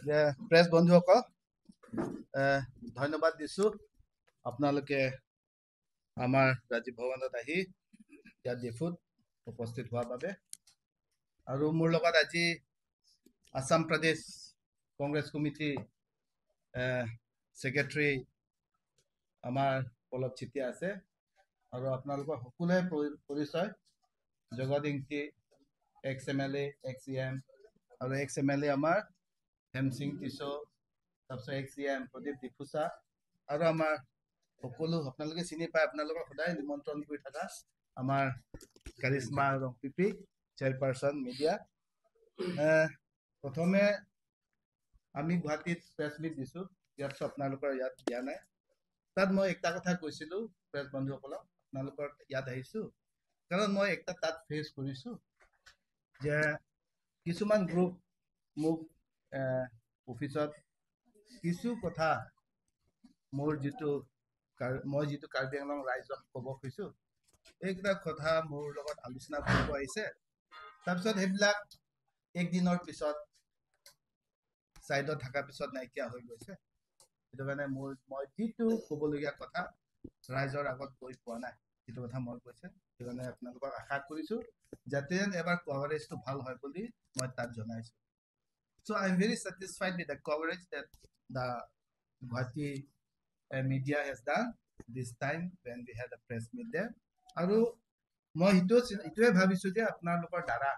যে প্ৰেছ বন্ধুসকল, ধন্যবাদ দিছোঁ, আপোনালোকে আমাৰ ৰাজীৱ ভৱনত আহি ইয়াত ডিফুত উপস্থিত হোৱাৰ বাবে। আৰু মোৰ লগত আজি আছাম প্ৰদেশ কংগ্ৰেছ কমিটি ছেক্ৰেটাৰী আমাৰ পলৱ চেতিয়া আছে, আৰু আপোনালোকৰ সকলোৰে পৰিচয় জগত ইংতি, এক্স এম এল এ, এক্স ই এম, আৰু এক্স এম এল এ আমাৰ হেমসিং টিছ', তাৰপিছত x E M Pradip Diphusa, আৰু আমাৰ সকলো আপোনালোকে চিনি পায়, আপোনালোকক সদায় নিমন্ত্ৰণ কৰি থকা আমাৰ কাৰিশ্মা ৰংপিপি, চেয়াৰপাৰ্চন মিডিয়া। প্ৰথমে আমি গুৱাহাটীত প্ৰেছ মিট দিছোঁ, ইয়াত আপোনালোকৰ ইয়াত দিয়া নাই। তাত মই একটা কথা কৈছিলোঁ প্ৰেছ বন্ধুসকলক, আপোনালোকৰ ইয়াত আহিছোঁ কাৰণ মই একটা তাত ফেচ কৰিছোঁ যে কিছুমান গ্ৰুপ মোক অফিচত কিছু কথা মোৰ যিটো মই যিটো কাৰ্বি আংলং ৰাইজক ক'ব খুজিছোঁ, এইকেইটা কথা মোৰ লগত আলোচনা কৰিব আহিছে। তাৰপিছত সেইবিলাক একদিনৰ পিছত ছাইডত থকাৰ পিছত নাইকিয়া হৈ গৈছে। সেইটো কাৰণে মই যিটো ক'বলগীয়া কথা ৰাইজৰ আগত কৈ পোৱা নাই, সেইটো কথা মই কৈছে। সেইটো কাৰণে আপোনালোকক আশা কৰিছোঁ যাতে এবাৰ কভাৰেজটো ভাল হয় বুলি মই তাত জনাইছোঁ। So I am very satisfied with the coverage that the Guwahati media has done this time when we had a press meet there. আৰু মই এইটোৱে ভাবিছোঁ যে আপোনালোকৰ দ্বাৰা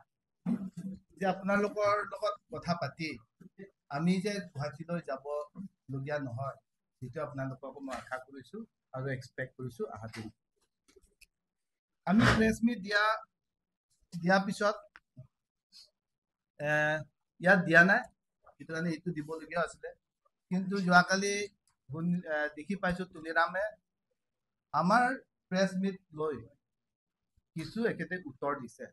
যে আপোনালোকৰ লগত কথা পাতি আমি যে গুৱাহাটীলৈ যাবলগীয়া নহয়, সেইটো আপোনালোককো মই আশা কৰিছোঁ আৰু এক্সপেক্ট কৰিছোঁ। অহা দিন আমি প্ৰেছ মিট দিয়াৰ পিছত ইয়াত দিয়া নাই, সেইটো কাৰণে এইটো দিবলগীয়া আছিলে। কিন্তু যোৱাকালি দেখি পাইছোঁ তুলিৰামে আমাৰ প্ৰেছ মিট লৈ কিছু এখেতে উত্তৰ দিছে,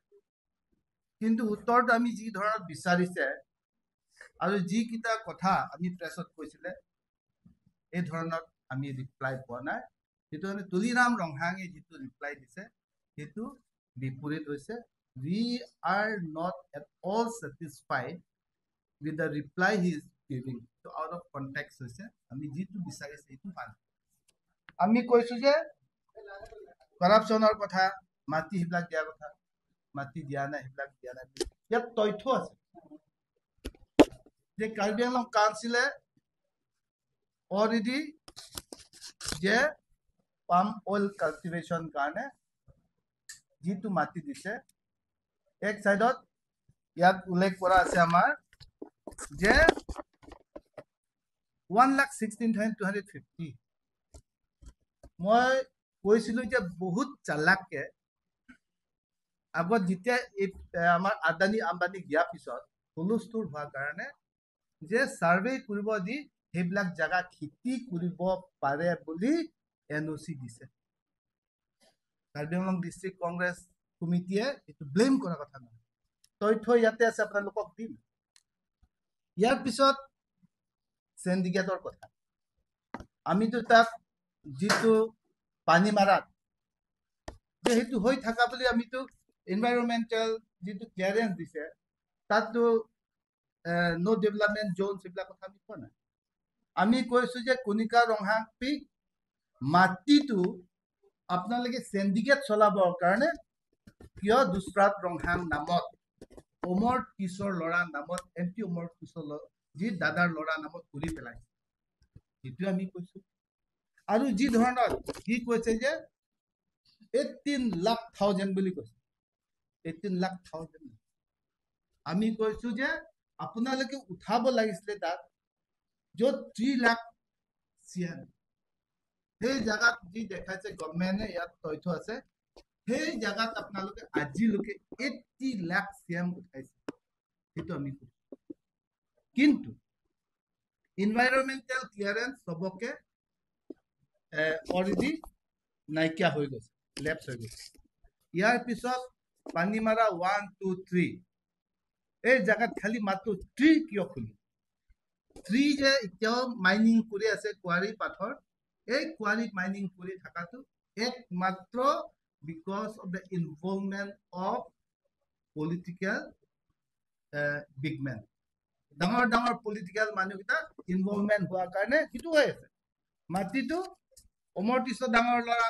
কিন্তু উত্তৰটো আমি যি ধৰণত বিচাৰিছে আৰু যিকেইটা কথা আমি প্ৰেছত কৈছিলে এই ধৰণত আমি ৰিপ্লাই পোৱা নাই। সেইটো কাৰণে তুলিৰাম ৰংহাঙে যিটো ৰিপ্লাই দিছে সেইটো বিপৰীত হৈছে। We are not at all satisfied with the reply he is giving. So out of context হৈছে, আমি যিটো বিচাৰিছে সেইটো পোৱা নাই। আমি কৈছো যে কৰাপশ্যনৰ কথা, মাটি সেইবিলাক দিয়াৰ কথা, মাটি দিয়া নাই, সেইবিলাক দিয়া নাই। ইয়াত তথ্য আছে যে কাৰ্বি আংলং কাউন্সিলে অলৰেডি যে পাম অইল কাল্টিভেশ্যন কাৰণে যিটো মাটি দিছে, এক চাইডত ইয়াত উল্লেখ কৰা আছে আমাৰ যে 1,16,250। মই কৈছিলো যে বহুত চালাককে আগত যেতিয়া এই আমাৰ আদানী আম্বানী দিয়াৰ পিছত হুলস্থুল হোৱাৰ কাৰণে যে চাৰ্ভে কৰিব দি সেইবিলাক জেগা খেতি কৰিব পাৰে বুলি এন অ' চি দিছে। কাৰ্বি আংলং ডিষ্ট্ৰিক্ট কংগ্ৰেছ কমিটিয়ে এইটো ব্লেম কৰা কথা নহয়, তথ্য ইয়াতে আছে, আপোনালোকক দিম। ইয়াৰ পিছত চেণ্ডিকেটৰ কথা, আমিতো তাক যিটো পানী মাৰাত যে সেইটো হৈ থকা বুলি আমিতো এনভাইৰনমেণ্টেল যিটো ক্লিয়াৰেঞ্চ দিছে তাততো ন' ডেভেলপমেণ্ট জ'ন সেইবিলাক কথা আমি কোৱা নাই। আমি কৈছো যে কণিকা ৰংহাংপি মাটিটো আপোনালোকে চেণ্ডিকেট চলাবৰ কাৰণে কিয় দুচৰাত ৰংহাং নামত, অমৰ কিশোৰ ল'ৰা নামত, এম পি অমৰ কিশোৰ যি দাদাৰ ল'ৰা নামত কৰি পেলাইছে, সেইটো আমি কৈছো। আৰু যি ধৰণত সি কৈছে যে 18 লাখ থাউজেণ্ড বুলি কৈছে, 18 লাখ থাউজেণ্ড, আমি কৈছো যে আপোনালোকে উঠাব লাগিছিলে তাত য'ত 3 লাখ চিএম সেই জাগাত যি দেখাইছে গভমেণ্টে, ইয়াত তথ্য আছে, সেই জাগাত আপোনালোকে আজিলৈকে 80 লাখ চিএম উঠাইছে, সেইটো আমি কৈছো। কিন্তু ইনভাইৰনমেণ্টেল ক্লিয়াৰেঞ্চ চবকে অলৰেডি নাইকিয়া হৈ গৈছে, লেপছ হৈ গৈছে। ইয়াৰ পিছত পানীমাৰা 1, 2, 3 এই জেগাত খালি মাত্ৰ 3 কিয় খুলি, 3 যে এতিয়াও মাইনিং কৰি আছে কোৱাৰী পাথৰ, এই কোৱাৰী মাইনিং কৰি থকাটো একমাত্ৰ because of the involvement of political big man. ডাঙৰ ডাঙৰ পলিটিকেল মানুহকেইটা ইনভলভমেণ্ট হোৱাৰ কাৰণে সেইটো হৈ আছে। মাটিটো অমৰ কৃষ্ণ ডাঙৰ ল'ৰা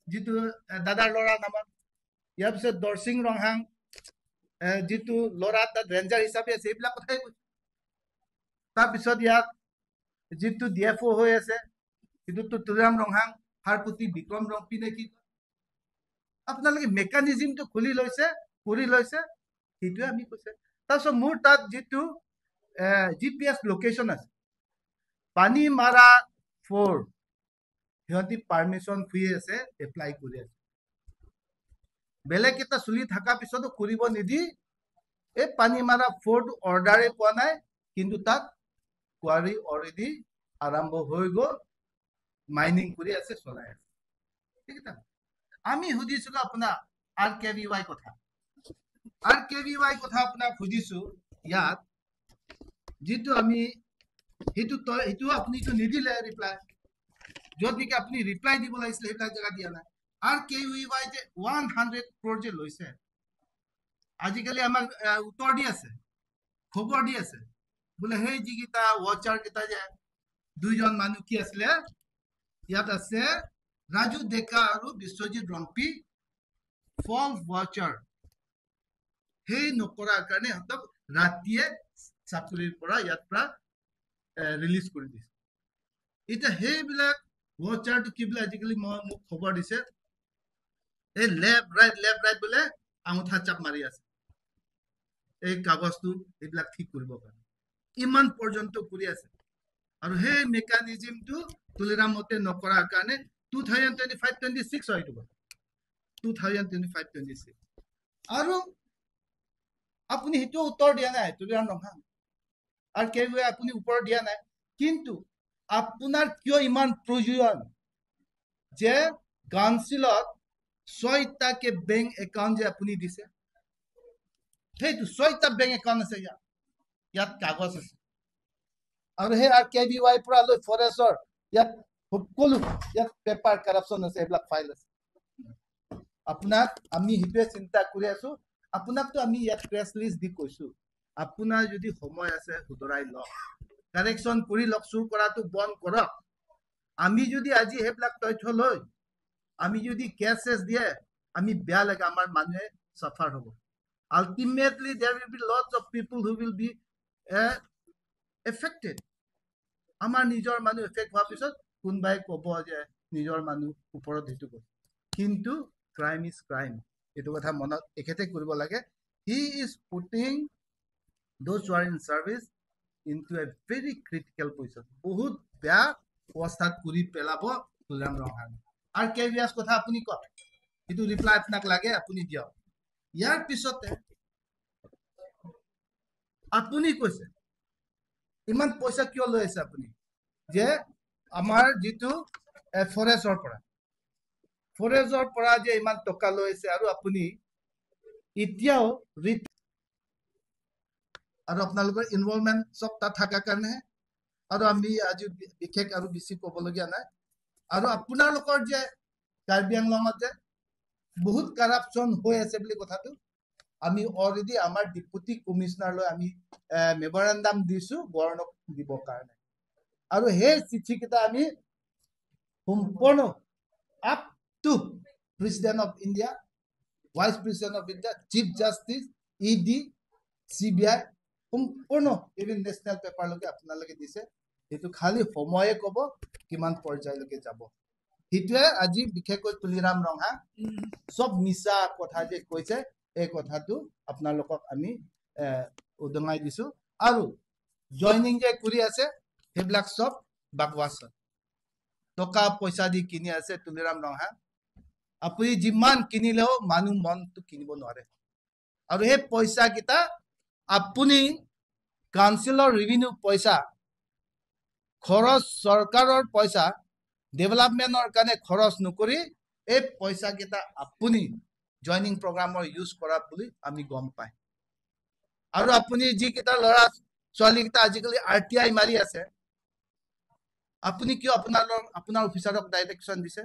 যিটো দাদাৰ ল'ৰাৰ নামত, ইয়াৰ পিছত দৰচিং ৰংহাং যিটো ল'ৰা তাত ৰেঞ্জাৰ হিচাপে আছে, এইবিলাক কথাই কৈছে। তাৰপিছত ইয়াত যিটো ডি এফ অ' হৈ আছে সেইটোতো তুলিৰাম ৰংহাং, হাৰপুতি বিক্ৰম ৰংপি নে কি, আপোনালোকে মেকানিজিমটো খুলি লৈছে, কৰি লৈছে, সেইটোৱে আমি কৈছে। তাৰপিছত মোৰ তাত যিটো GPS location আছে, পানীমাৰা 4, সিহঁতি পাৰ্মিশ্যন খুজি আছে, এপ্লাই কৰি আছে। বেলেগ এটা চলি থকাৰ পিছতো কৰিব নিদি এই পানীমাৰা 4টো অৰ্ডাৰে পোৱা নাই, কিন্তু তাত কোৱাৰী অলৰেডি আৰম্ভ হৈ গ'ল, মাইনিং কৰি আছে, চলাই আছে। ঠিক আছে, আমি সুধিছিলো আপোনাক আৰ কে ভি ৱাই কথা, আৰ কে ভি ৱাই কথা আপোনাক সুধিছো। ইয়াত যিটো আমি সেইটো সেইটো আপুনিতো নিদিলে ৰিপ্লাই, য'ত নেকি আপুনি ৰিপ্লাই দিব লাগিছিলে সেইবিলাক জেগা দিয়া নাই। আৰ কে ভি ৱাই যে 100 ক্ৰ'ৰ যে লৈছে, আজিকালি আমাক উত্তৰ দি আছে, খবৰ দি আছে বোলে সেই যিকেইটা ৱাচাৰ কেইটা যে দুইজন মানুহ কি আছিলে ইয়াত আছে, ৰাজু ডেকা আৰু বিশ্বজিৎ ৰংপি, ফল্ছ ৱাচাৰ, সেই নকৰাৰ কাৰণে সিহঁতক ৰাতিয়ে চাকৰিৰ পৰা ইয়াৰ পৰা ৰিলিজ কৰি দিছে। এতিয়া সেইবিলাক ৱাচাৰটো কি বোলে আজিকালি মোক খবৰ দিছে, এই লেফ্ট ৰাইট লেফ্ট ৰাইট বোলে আঙুঠা চাপ মাৰি আছে এই কাগজটো এইবিলাক ঠিক কৰিবৰ কাৰণে, ইমান পৰ্যন্ত কৰি আছে। আৰু সেই মেকানিজিমটো তুলিৰাম মতে নকৰাৰ কাৰণে 2025-26 হয় এইটো কথা, 2025-26। আৰু আপুনি সেইটো উত্তৰ দিয়া নাই তুলিৰাম ৰংহাং, আৰু কে আপুনি ওপৰত দিয়া নাই, কিন্তু আপোনাৰ কিয় ইমান প্ৰয়োজন যে কাউন্সিলত 6টাকে বেংক একাউণ্ট যে আপুনি দিছে, সেইটো 6টা বেংক একাউণ্ট আছে ইয়াত, ইয়াত কাগজ আছে। আৰু সেই আৰ কে ভি ৱাই পৰা লৈ ফৰেষ্টৰ ইয়াত সকলো ইয়াত পেপাৰ কাৰাপশ্যন আছে, এইবিলাক ফাইল আছে। আপোনাক আমি সেইটোৱে চিন্তা কৰি আছো, আপোনাকতো আমি ইয়াত প্ৰেছ লিষ্ট দি কৈছো, আপোনাৰ যদি সময় আছে শুধৰাই লওক, কাৰেকশ্যন কৰি লওক, চুৰ কৰাটো বন্ধ কৰক। আমি যদি আজি সেইবিলাক তথ্য লৈ আমি যদি কেছ চেছ দিয়ে, আমি বেয়া লাগে, আমাৰ মানুহে চাফাৰ হ'ব। Ultimately there will be lots of people who will be affected. আমাৰ নিজৰ মানুহ এফেক্ট হোৱাৰ পিছত কোনোবাই ক'ব যে নিজৰ মানুহ ওপৰত সেইটো কৰে, কিন্তু ক্ৰাইম is crime, এইটো কথা মনত এখেতে কৰিব লাগে। He is putting those who are in service into a very critical position, বহুত বেয়া অৱস্থাত কৰি পেলাব তুলিৰাম ৰংহাং। আৰু কে ভি এছ কথা আপুনি কওক, সেইটো ৰিপ্লাই আপোনাক লাগে, আপুনি দিয়ক। ইয়াৰ পিছতে আপুনি কৈছে ইমান পইচা কিয় লৈ আছে আপুনি, যে আমাৰ যিটো ফৰেষ্টৰ পৰা যে ইমান টকা লৈ আছে, আৰু আপুনি এতিয়াও আৰু আপোনালোকৰ ইনভলভমেণ্ট চব তাত থকাৰ কাৰণেহে, আৰু আমি আজি বিশেষ আৰু বেছি ক'বলগীয়া নাই। আৰু আপোনালোকৰ যে কাৰ্বি আংলঙত যে বহুত কাৰাপশ্যন হৈ আছে বুলি কথাটো আমি অলৰেডি আমাৰ ডেপুটি কমিশ্যনাৰলৈ আমি মেমৰেণ্ডাম দিছো গভৰ্ণৰক দিবৰ কাৰণে, আৰু সেই চিঠিকেইটা আমি সম্পূৰ্ণ up to president of India, vice president of India, chief justice, E D, C B I, সম্পূৰ্ণ ইভিন নেশ্যনেল পেপাৰলৈকে আপোনালোকে দিছে। সেইটো খালি সময়ে ক'ব কিমান পৰ্যায়লৈকে যাব। সেইটোৱে আজি বিশেষকৈ তুলিৰাম ৰংহাং চব মিছা কথা যে কৈছে, এই কথাটো আপোনালোকক আমি উদঙাই দিছো। আৰু জইনিং যে কৰি আছে সেইবিলাক চব বাকৱাচ, টকা পইচা দি কিনি আছে তুলিৰাম ৰংহাং। আপুনি যিমান কিনিলেও মানুহ মনটো কিনিব নোৱাৰে। আৰু সেই পইচাকেইটা আপুনি কাউন্সিলৰ ৰেভিনিউ পইচা খৰচ, চৰকাৰৰ পইচা ডেভেলপমেণ্টৰ কাৰণে খৰচ নকৰি এই পইচাকেইটা আপুনি জইনিং প্ৰগ্ৰামৰ ইউজ কৰা বুলি আমি গম পাই। আৰু আপুনি যিকেইটা ল'ৰা ছোৱালীকেইটা আজিকালি আৰ টি I মাৰি আছে, আপুনি কিয় আপোনাৰ অফিচাৰক ডাইৰেকশ্যন দিছে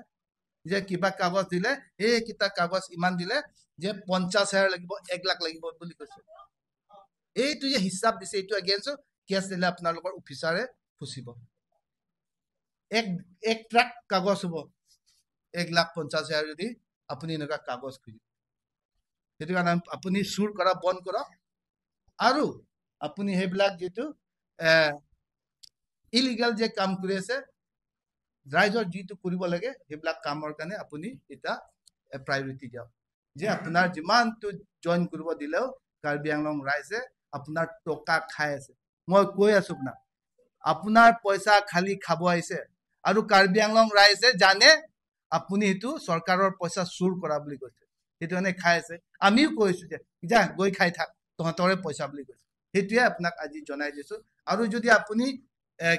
যে কিবা কাগজ দিলে, এইকেইটা কাগজ ইমান দিলে যে 50,000 লাগিব, 1 লাখ লাগিব বুলি কৈছে। এইটো যে হিচাপ দিছে এইটো এগেইনষ্ট কেছ দিলে আপোনালোকৰ অফিচাৰে ফুচিব। এক ট্ৰাক কাগজ হ'ব 1,50,000 যদি আপুনি এনেকুৱা কাগজ খুজিব। সেইটো কাৰণে আপুনি চুৰ কৰা বন্ধ কৰক আৰু আপুনি সেইবিলাক যিটো ইলিগেল যে কাম কৰি আছে, ৰাইজৰ যিটো কৰিব লাগে সেইবিলাক কামৰ কাৰণে আপুনি এতিয়া প্ৰায়ৰিটি দিয়ক। যে আপোনাৰ যিমানটো জইন কৰিব দিলেও কাৰ্বি আংলং ৰাইজে আপোনাৰ টকা খাই আছে। মই কৈ আছো আপোনাক, আপোনাৰ পইচা খালি খাব আহিছে আৰু কাৰ্বি আংলং ৰাইজে জানে আপুনি সেইটো চৰকাৰৰ পইচা চুৰ কৰা বুলি কৈছে, সেইটো কাৰণে খাই আছে। আমিও কৈছো যে যা গৈ খাই থাক, তহঁতৰে পইচা বুলি কৈছে। সেইটোৱে আপোনাক আজি জনাই দিছো। আৰু যদি আপুনি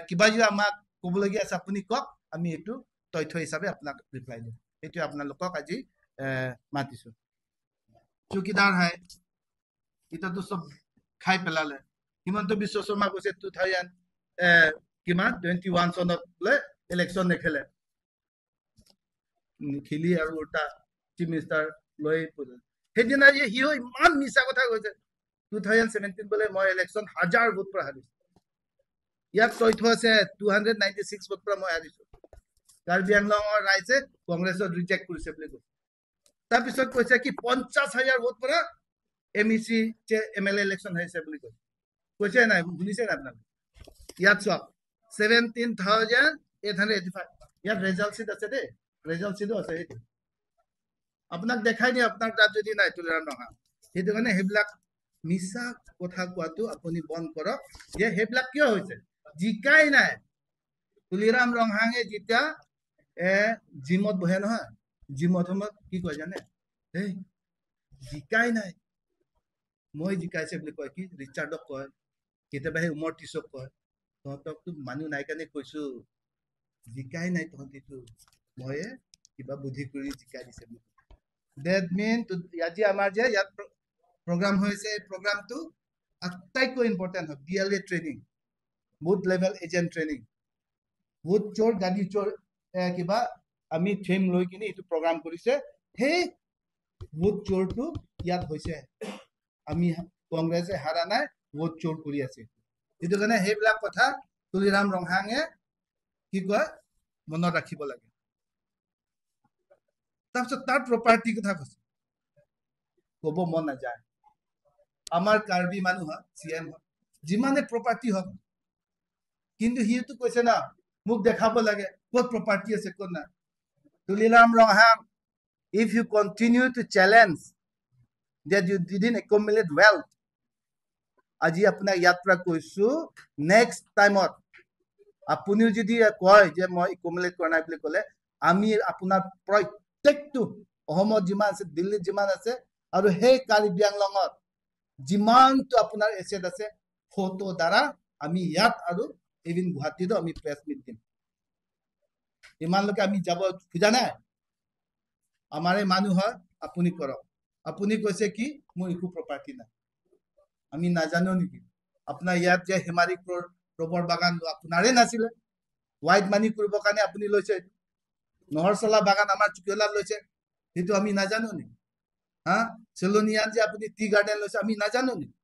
কিবা যদি আমাক ক'বলগীয়া আছে আপুনি কওক, আমি এইটো তথ্য হিচাপে আপোনাক ৰিপ্লাই দিম। সেইটোৱে আপোনালোকক আজি মাতিছো। চকীদাৰ হাই এতিয়াতো চব খাই পেলালে। হিমন্ত বিশ্ব শৰ্মা কৈছে 2000 কিমান 21 চনত বোলে ইলেকশ্যন নেখেলে, খেলি আৰু উল্টা চিফ মিনিষ্টাৰ লৈ সেইদিনা যে সিও ইমান মিছা কথা কৈছে। 2017 বোলে মই ইলেকশ্যন 1000 ভোট পৰা হাৰিছো। ইয়াত তথ্য আছে 296 ভোট পৰা মই হাৰিছো। কাৰ্বি আংলঙৰ ৰাইজে কংগ্ৰেছত ৰিজেক্ট কৰিছে বুলি কৈছে। তাৰপিছত কৈছে কি 50,000 ভোট পৰা M E C M L A election হৈছে বুলি কৈছে। কৈছে নাই, শুনিছে নাই আপোনালোকে? ইয়াত চাওক 17,885। ইয়াত ৰেজাল্ট চিট আছে দেই, ৰেজাল্ট চিটো আছে, সেইটো আপোনাক দেখাই দিওঁ, আপোনাৰ তাত যদি নাই তুলিৰাম ৰংহাং। সেইটো কাৰণে সেইবিলাক মিছা কথা কোৱাটো আপুনি বন্ধ কৰক। যে সেইবিলাক কিয় হৈছে, জিকাই নাই। তুলিৰাম ৰংহাঙে যেতিয়া জিমত বহে নহয়, জিমত সময়ত কি কয় জানে, এই জিকাই নাই, মই জিকাইছে বুলি কয়। কি ৰিচাৰ্ডক কয়, কেতিয়াবা সেই উমৰ টিচক কয়, তহঁতকতো মানুহ নাই কাৰণে কৈছো, জিকাই নাই তহঁতিটো, ময়ে কিবা বুদ্ধি কৰি জিকাই দিছে বুলি। That mean আজি আমাৰ যে ইয়াত প্ৰগ্ৰাম হৈছে, এই প্ৰগ্ৰামটো আটাইতকৈ ইম্পৰ্টেণ্ট হয়। B L A training, booth level agent training, vote চোৰ গাদী চোৰ কিবা আমি থিম লৈ কিনি এইটো প্ৰগ্ৰাম কৰিছে। সেই ভোট চোৰটো ইয়াত হৈছে, আমি কংগ্ৰেছে হাৰা নাই, ভোট চোৰ কৰি আছে। সেইটো কাৰণে সেইবিলাক কথা তুলিৰাম ৰংহাঙে কি কয় মনত ৰাখিব লাগে। তাৰপিছত তাৰ প্ৰপাৰ্টিৰ কথা কৈছে, ক'ব মন নাযায়। আমাৰ কাৰ্বি মানুহ হয়, চি এম হয়, যিমানে প্ৰপাৰ্টি হওক, কিন্তু সিটো কৈছে না মোক দেখাব লাগে ক'ত প্ৰপাৰ্টি আছে ক'ত নাই। Tuliram Ronghang, if you continue to challenge that you didn't accumulate wealth, আজি আপোনাক ইয়াৰ পৰা কৈছো, নেক্সট টাইমত আপুনিও যদি কয় যে মই একুমুলেট কৰা নাই বুলি ক'লে, আমি আপোনাৰ প্ৰত্যেকটো অসমত যিমান আছে, দিল্লীত যিমান আছে, আৰু সেই কাৰ্বি আংলঙত যিমানটো আপোনাৰ এছেট আছে, ফটো দ্বাৰা আমি ইয়াত আৰু ইভিন গুৱাহাটীতো আমি প্ৰেছ মিট দিম। ইমানলৈকে আমি যাব খোজা নাই, আমাৰে মানুহ হয়, আপুনি কৰক। আপুনি কৈছে কি মোৰ একো প্ৰপাৰ্টি নাই, আমি নাজানো নেকি? আপোনাৰ ইয়াত যে হেমাৰী ৰবৰ বাগান আপোনাৰে নাছিলে, হোৱাইট মানি কৰিবৰ কাৰণে আপুনি লৈছে। নহৰচলা বাগান আমাৰ চুকিয়লাত লৈছে, সেইটো আমি নাজানো নেকি? হা, চেলনিয়ান যে আপুনি টি গাৰ্ডেন লৈছে, আমি নাজানো নেকি?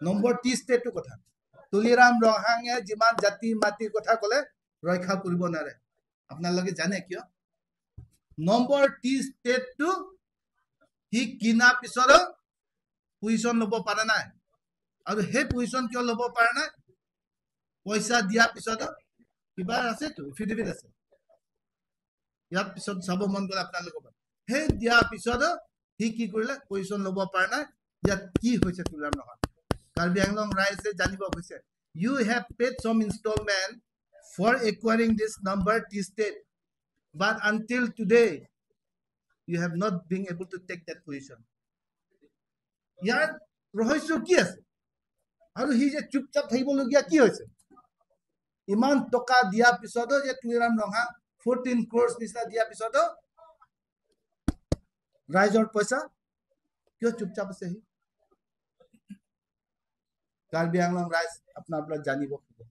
নম্বৰ টি ষ্টেটটো কথা তুলিৰাম ৰংহাঙে যিমান জাতি মাটিৰ কথা ক'লে ৰক্ষা কৰিব নোৱাৰে। আপোনালোকে জানে কিয়? নম্বৰ টি ষ্টেটটো সি কিনাৰ পিছত পজিশ্যন ল'ব পৰা নাই, আৰু সেই পজিশ্যন কিয় ল'ব পৰা নাই? পইচা দিয়াৰ পিছত কিবা আছেতো, এফিডেভিট আছে, ইয়াৰ পিছত চাব মন গ'লে আপোনালোকৰ। সেই দিয়াৰ পিছত সি কি কৰিলে? পজিশ্যন ল'ব পৰা নাই। ইয়াত কি হৈছে তুলিৰাম ৰংহাং? কাৰ্বি আংলং ৰাইজে জানিব হৈছে, you have paid some installment for acquiring this number tea estate, but until today you have not been able to take that position. ইয়াৰ ৰহস্য কি আছে? আৰু সি যে চুপচাপ থাকিবলগীয়া কি হৈছে? ইমান টকা দিয়াৰ পিছতো যে তুলিৰাম ৰংহাং 14 crores নিচিনা দিয়াৰ পিছতো ৰাইজৰ পইচা কিয় চুপচাপ আছে সি? কাৰ্বি আংলং ৰাইজ আপোনাৰ পৰা জানিব খোজে।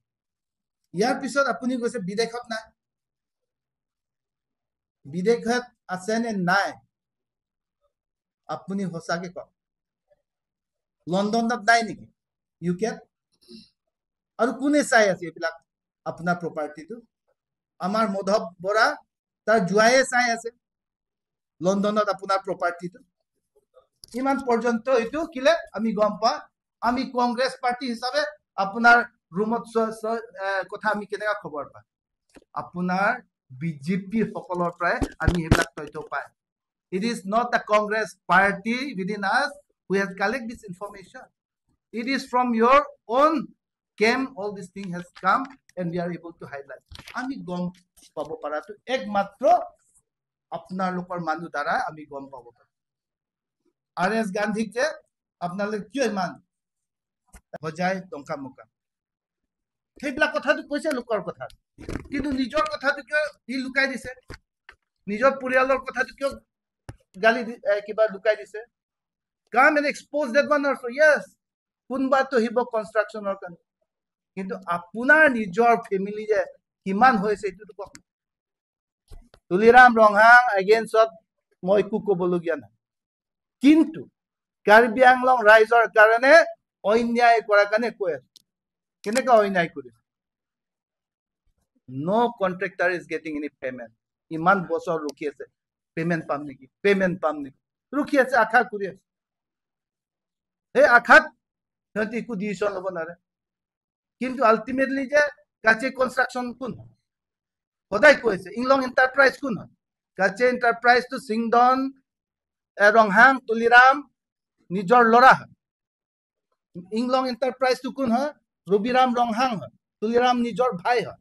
ইয়াৰ পিছত আপুনি কৈছে বিদেশত নাই, বিদেশত আছে নে নাই আপুনি সঁচাকে কওক। লণ্ডনত নাই নেকি? ইউ কেত? আৰু কোনে চাই আছে এইবিলাক আপোনাৰ প্ৰপাৰ্টিটো? আমাৰ মাধৱ বৰা তাৰ জোৱাইয়ে চাই আছে লণ্ডনত আপোনাৰ প্ৰপাৰ্টিটো। ইমান পৰ্যন্ত এইটো কিলে আমি গম পাওঁ। আমি কংগ্ৰেছ পাৰ্টি হিচাপে আপোনাৰ ৰুমত কথা আমি কেনেকুৱা খবৰ পাওঁ? আপোনাৰ বিজেপি সকলৰ পৰাই আমি সেইবিলাক তথ্য পাই। It is not the Congress party within us who has collect this information. It is from your own camp all this thing has come and we are able to highlight. আমি গম পাব পৰাটো একমাত্ৰ আপোনালোকৰ মানুহ দ্বাৰা আমি গম পাব পাৰোঁ। আৰ এছ গান্ধীক যে আপোনালোকে কিয় ইমান সজাই টংকা মোকা সেইবিলাক কথাটো কৈছে লোকৰ কথা, কিন্তু নিজৰ কথাটো কিয় সি লুকাই দিছে? নিজৰ পৰিয়ালৰ কথাটো কিয় গালি কিবা লুকাই দিছে? Come and expose that one also. Yes, কোনোবাটো আহিব কনষ্ট্ৰাকশ্যনৰ কাৰণে, কিন্তু আপোনাৰ নিজৰ ফেমিলি যে কিমান হৈছে এইটোতো কওক। তুলিৰাম ৰংহাং এগেইনষ্টত মই একো ক'বলগীয়া নাই, কিন্তু কাৰ্বি আংলং ৰাইজৰ কাৰণে অন্যায় কৰাৰ কাৰণে কৈ আছো। কেনেকুৱা অন্যায় কৰিছে? No contractor is getting any payment. ইমান বছৰ ৰখি আছে, পেমেণ্ট পাম নেকি, পেমেণ্ট পাম নেকি, ৰখি আছে, আশা কৰি আছে। সেই আশাত সিহঁতে একো ডিচিশ্যন ল'ব নোৱাৰে। কিন্তু আল্টিমেটলি যে কাচে কনষ্ট্ৰাকশ্যন কোন হয়? সদায় কৈ আছে। ইংলং এণ্টাৰপ্ৰাইজ কোন হয়? কাচে এণ্টাৰপ্ৰাইজটো চিংধন ৰংহাং তুলিৰাম নিজৰ ল'ৰা হয়। ইংলং এণ্টাৰপ্ৰাইজটো কোন হয়? ৰবিৰাম ৰংহাং হয়, তুলিৰাম নিজৰ ভাই হয়।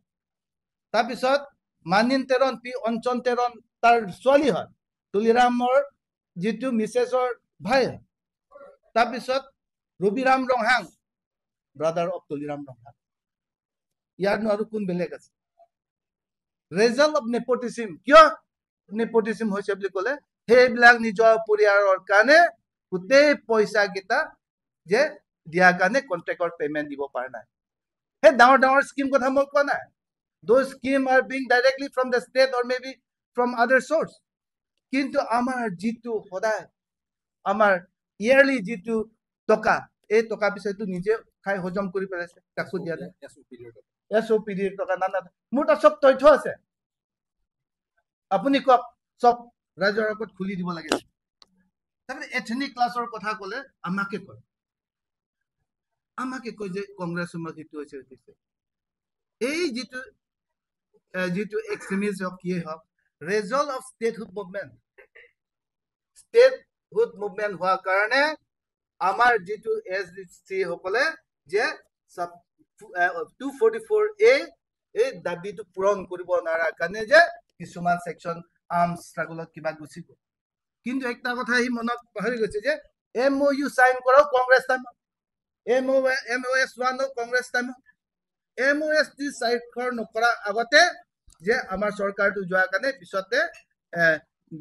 তাৰপিছত মানিন তেৰণ পি অঞ্চন তেৰণ তাৰ ছোৱালী হয়, তুলিৰামৰ যিটো মিছেছৰ ভাই হয়। তাৰপিছত ৰবিৰাম ৰংহাং, ব্ৰাদাৰ অফ তুলিৰাম ৰংহাং। ইয়াৰনো আৰু কোন বেলেগ আছে? Result of nepotism. কিয় নেপটিজিম হৈছে বুলি ক'লে সেইবিলাক নিজৰ পৰিয়ালৰ কাৰণে গোটেই পইচা কেইটা যে দিয়াৰ কাৰণে কণ্ট্ৰেক্টৰ পেমেণ্ট দিব পৰা নাই। সেই ডাঙৰ ডাঙৰ স্কিম কথা মই কোৱা নাই। Those scheme are being directly from the state or maybe from other source. কিন্তু আমাৰ যিটো সদায় আমাৰ ইয়াৰলি যিটো টকা, এই টকা পিছতো নিজে খাই হজম কৰি পেলাইছে, কাকো দিয়া নাই। এছ অ' পি ডিৰ টকা নানা, মোৰ তাত চব তথ্য আছে। আপুনি কওক, চব ৰাইজৰ আগত খুলি দিব লাগে। তাৰমানে এথনিক ক্লাছৰ কথা ক'লে আমাকে কয়, আমাকে কয় যে কংগ্ৰেছ সময়ত সেইটো হৈছে, হৈছে। এই যিটো যিটো এক্সট্ৰিমিষ্ট হওক কিয়ে হওক, result of statehood movement, statehood movement হোৱাৰ কাৰণে আমাৰ যিটো এছ চি সকলে যে 244A এই দাবীটো পূৰণ কৰিব নোৱাৰাৰ কাৰণে যে কিছুমান ছেকশ্যন আৰ্ম ষ্ট্ৰাগলত কিবা গুচি গ'ল। কিন্তু একটা কথা সি মনত পাহৰি গৈছে যে এম অ' ইউ চাইন কৰাও কংগ্ৰেছ টাইমত, এম অ' এছ ওৱানো কংগ্ৰেছ টাইমত, এম অ' এছ টি স্বাক্ষৰ নকৰাৰ আগতে যে আমাৰ চৰকাৰটো যোৱাৰ কাৰণে পিছতে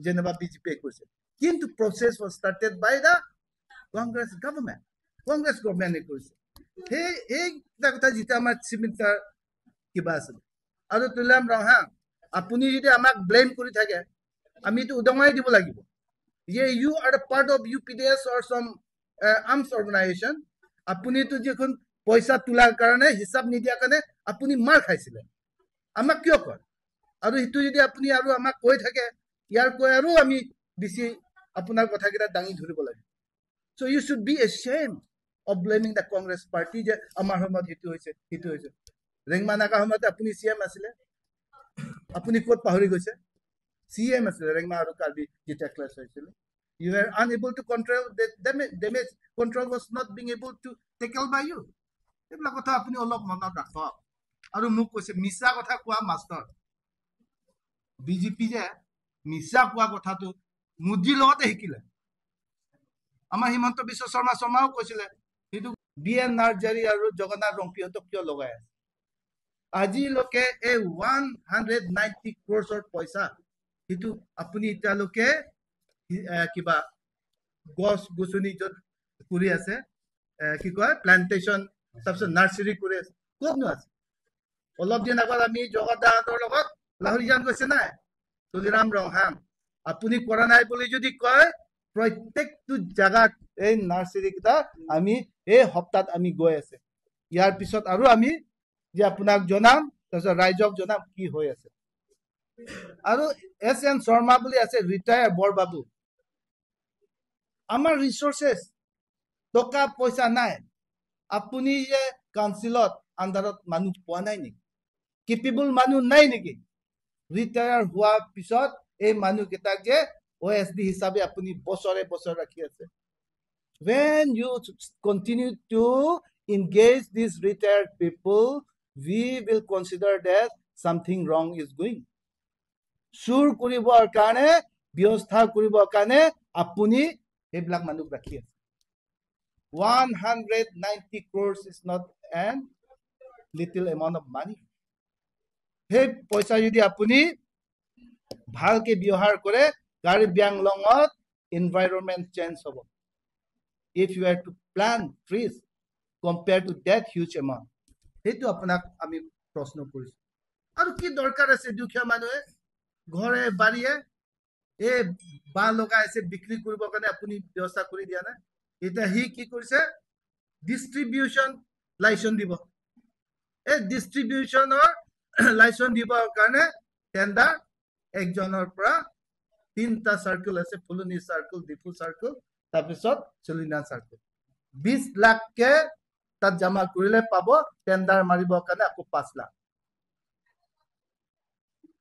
যেনিবা বিজেপিয়ে কৈছে। কিন্তু process was started by the Congress government, Congress গভৰ্ণমেণ্টে কৰিছে। সেইকেইটা কথা যেতিয়া আমাৰ চিফ মিনিষ্টাৰ কিবা আছিলে। আৰু তুলিৰাম ৰংহাং, আপুনি যদি আমাক ব্লেম কৰি থাকে, আমিতো উদঙাই দিব লাগিব যে you are the part of UPDS or some arms organization. আপুনিতো যিখন পইচা তোলাৰ কাৰণে হিচাপ নিদিয়াৰ কাৰণে আপুনি মাৰ খাইছিলে, আমাক কিয় কয়? আৰু সেইটো যদি আপুনি আৰু আমাক কৈ থাকে, ইয়াৰ কৈ আৰু আমি বেছি আপোনাৰ কথাকেইটা দাঙি ধৰিব লাগে। So you should be ashamed of blaming the Congress party যে আমাৰ সময়ত সেইটো হৈছে, সেইটো হৈছে। ৰেংমা নাগা সময়ত আপুনি চি এম আছিলে, আপুনি ক'ত পাহৰি গৈছে? চি এম আছিলে ৰেংমা আৰু কাৰ্বি যেতিয়া ক্লাছ হৈছিলে। You are unable to control the damage control was not being able to tackle by you. এইবিলাক কথা আপুনি অলপ মনত ৰাখক। আৰু মোক কৈছে মিছা কথা কোৱা মাষ্টৰ, বিজেপি যে মিছা কোৱা কথাটো মোদীৰ লগতে শিকিলে। আমাৰ হিমন্ত বিশ্ব শৰ্মাও কৈছিলে সেইটো বি এন নাৰ্জাৰী আৰু জগন্নাথ ৰংপিহঁতক কিয় লগাই আছে? আজিলৈকে এই 190 ক্ৰ'ৰ্ছৰ পইচা সেইটো আপুনি এতিয়ালৈকে কিবা গছ গছনি য'ত কৰি আছে, কি কয় প্লান্টেশ্যন, তাৰপিছত নাৰ্চাৰী কৰি আছে, ক'তনো আছে? অলপ দিন আগত আমি জগন্নাথৰ লগত লাহৰিজান গৈছে নাই? তুলিৰাম ৰংহাং, আপুনি কৰা নাই বুলি যদি কয়, প্ৰত্যেকটো জাগাত এই নাৰ্চাৰীকেইটা আমি এই সপ্তাহত আমি গৈ আছে। ইয়াৰ পিছত আৰু আমি যে আপোনাক জনাম, তাৰপিছত ৰাইজক জনাম কি হৈ আছে। আৰু এছ এন শৰ্মা বুলি আছে, ৰিটায়াৰ বৰবাবু, আমাৰ ৰিচৰ্চেছ টকা পইচা নাই, আপুনি যে কাউন্সিলত আণ্ডাৰত মানুহ পোৱা নাই নেকি, কেপেবল মানুহ নাই নেকি? ৰিটায়াৰ হোৱাৰ পিছত এই মানুহকেইটাক যে অ' এছ ডি হিচাপে আপুনি বছৰে বছৰে ৰাখি আছে। When you continue to engage these retired people, we will consider that something wrong is going. চুৰ কৰিবৰ কাৰণে, ব্যৱস্থা কৰিবৰ কাৰণে আপুনি সেইবিলাক মানুহক ৰাখি আছে। 190 crores is not an little amount of money. সেই পইচা যদি আপুনি ভালকে ব্যৱহাৰ কৰে, কাৰ্বি আংলঙত এনভাইৰনমেণ্ট চেঞ্জ হ'ব। If you are to plant trees compared to that huge amount, সেইটো আপোনাক আমি প্ৰশ্ন কৰিছো। আৰু কি দৰকাৰ আছে দুখীয়া মানুহে ঘৰে বাৰীয়ে এই বাঁহ লগাই আছে, বিক্ৰী কৰিবৰ কাৰণে আপুনি ব্যৱস্থা কৰি দিয়া নাই। এতিয়া সি কি কৰিছে, ডিষ্ট্ৰিবিউশ্যন লাইচেন্স দিব। এই ডিষ্ট্ৰিবিউশ্যনৰ লাইচেন্স দিবৰ কাৰণে টেণ্ডাৰ একজনৰ পৰা 3টা চাৰ্কুল আছে, ফুলনি চাৰ্কুল, ডিফু চাৰ্কুল, তাৰপিছত চলিনা চাৰ্কুল। 20 লাখকে তাত জমা কৰিলে পাব, টেণ্ডাৰ মাৰিবৰ কাৰণে আকৌ 5 লাখ।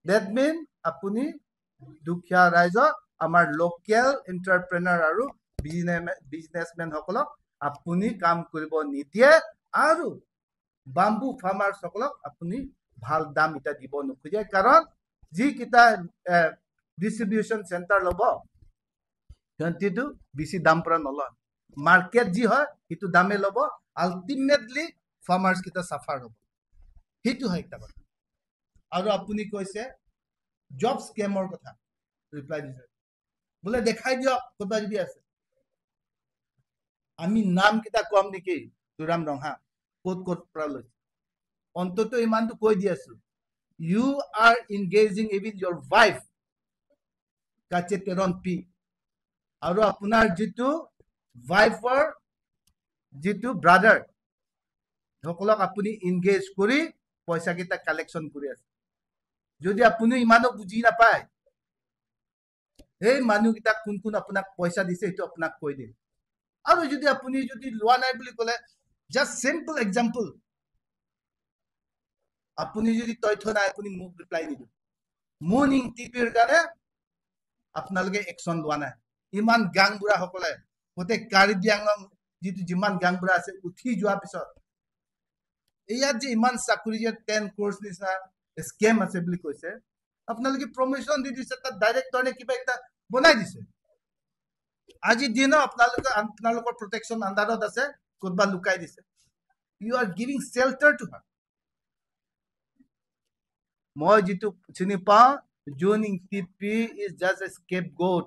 That mean আপুনি দুখীয়া ৰাইজক, আমাৰ লোকেল এণ্টাৰপ্ৰেনাৰ আৰু বিজনেছমেনসকলক আপুনি কাম কৰিব নিদিয়ে, আৰু বাম্বু ফাৰ্মাৰ্ছসকলক আপুনি ভাল দাম এতিয়া দিব নোখোজে। কাৰণ যিকেইটা ডিষ্ট্ৰিবিউশ্যন চেণ্টাৰ ল'ব, সিহঁতিটো বেছি দাম পৰা নলয়, মাৰ্কেট যি হয় সেইটো দামে ল'ব, আল্টিমেটলি ফাৰ্মাৰ্ছ কেইটা চাফাৰ হ'ব। সেইটো হয় একটা কথা। আৰু আপুনি কৈছে জব স্কেমৰ কথা, ৰিপ্লাই দিছে বোলে দেখাই দিয়ক ক'ৰবাত যদি আছে। আমি নাম কেইটা কম নেকি, তুলিৰাম ৰংহাং ক'ত ক'ত পৰা লৈছে, অন্তত ইমানটো কৈ দি আছো। You are engaging even your wife কাচে তেৰণ পি, আৰু আপোনাৰ যিটো ৱাইফৰ যিটো ব্ৰাদাৰ, সকলক আপুনি ইনগেজ কৰি পইচাকেইটা কালেকশ্যন কৰি আছে। যদি আপুনি ইমানো বুজি নাপায়, সেই মানুহকেইটাক কোন কোন আপোনাক পইচা দিছে সেইটো আপোনাক কৈ দিম। আৰু যদি আপুনি যদি লোৱা নাই বুলি ক'লে, জাষ্ট চিম্পল এক্সাম্পল, আপুনি যদি তথ্য নাই, আপুনি মোক ৰিপ্লাই নিদিব। মোৰ টিপিৰ কাৰণে আপোনালোকে একশ্যন লোৱা নাই। ইমান গাংবুঢ়াসকলে গোটেই কাৰ্বি আংলং যিটো যিমান গাংবুঢ়া আছে উঠি যোৱাৰ পিছত ইয়াত যে ইমান চাকৰি যে 10 crores নিচিনা স্কেম আছে বুলি কৈছে, আপোনালোকে প্ৰমোশ্যন দি দিছে, তাত ডাইৰেক্টৰে কিবা এটা বনাই দিছে। আজিৰ দিনত আপোনালোকৰ প্ৰটেকশ্যন আণ্ডাৰত আছে, ক'তবা লুকাই দিছে। You are giving shelter to her. মই যিটো চিনি পাওঁ, June Ingtipi is just a scapegoat.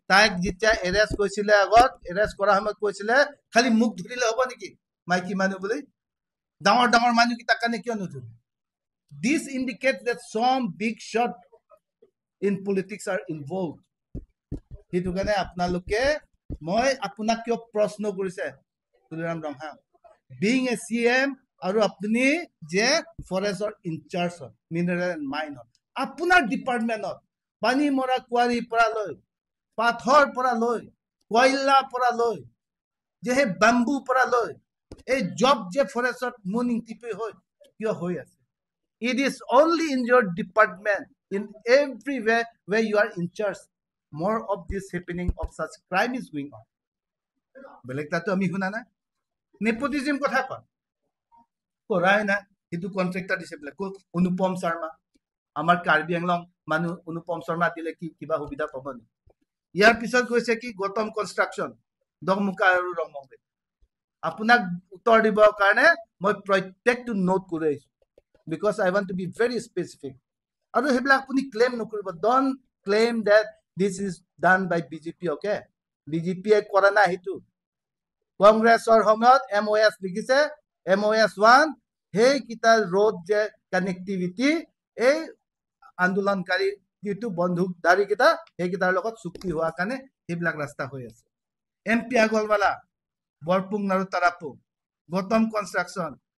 তাইক যেতিয়া এৰেষ্ট কৰিছিলে, আগত এৰেষ্ট কৰাৰ সময়ত কৈছিলে খালি মোক ধৰিলে হ'ব নেকি মাইকী মানুহ বুলি, ডাঙৰ ডাঙৰ মানুহকেইটাৰ কাৰণে কিয় নধৰিলে? This indicates that some big shot in politics are involved. সেইটো কাৰণে আপোনালোকে, মই আপোনাক কিয় প্ৰশ্ন কৰিছে তুলিৰাম ৰংহাং, বিং এ চি এম আৰু আপুনি যে ফৰেষ্টৰ ইনচাৰ্জ হয়, মিনাৰেল এণ্ড মাইনৰ, আপোনাৰ ডিপাৰ্টমেণ্টত পানী মৰা কুঁৱাৰীৰ পৰা লৈ, পাথৰ পৰা লৈ, কয়লাৰ পৰা লৈ, যে সেই বাম্বুৰ পৰা লৈ, এই জব যে ফৰেষ্টত মুনিং টিপি হৈ কিয় হৈ আছে? It is only in your department, in everywhere where you are in charge, more of this happening of such crime is going on. বেলেগ তাতো আমি শুনা নাই। নেপোটিজিম কথা কয়, কৰাই নাই, সেইটো কণ্ট্ৰেক্টাৰ দিছে বোলে অনুপম শৰ্মা, আমাৰ কাৰ্বি আংলং মানুহ অনুপম শৰ্মা দিলে কি কিবা সুবিধা পাব নেকি? ইয়াৰ পিছত কৈছে কি গৌতম কনষ্ট্ৰাকশ্যন, দকমুকা আৰু ৰংমংবে। আপোনাক উত্তৰ দিবৰ কাৰণে মই প্ৰত্যেকটো নোট কৰি আহিছো, because I want to be very specific. আৰু সেইবিলাক আপুনি ক্লেইম নকৰিব, don't claim that this is done by BJP, okay? বিজেপিয়ে কৰা নাই সেইটো। কংগ্ৰেছৰ সময়ত এম অ' এছ লিখিছে, এম অ' এছ 1, সেইকেইটা ৰোড যে কানেক্টিভিটি, এই আন্দোলনকাৰী যিটো বন্ধুকধাৰীকেইটা, সেইকেইটাৰ লগত চুক্তি হোৱাৰ কাৰণে সেইবিলাক ৰাস্তা হৈ আছে। এম পি আগৰৱালা, বৰপুং আৰু তাৰাপুং, গৌতম কনষ্ট্ৰাকশ্যন,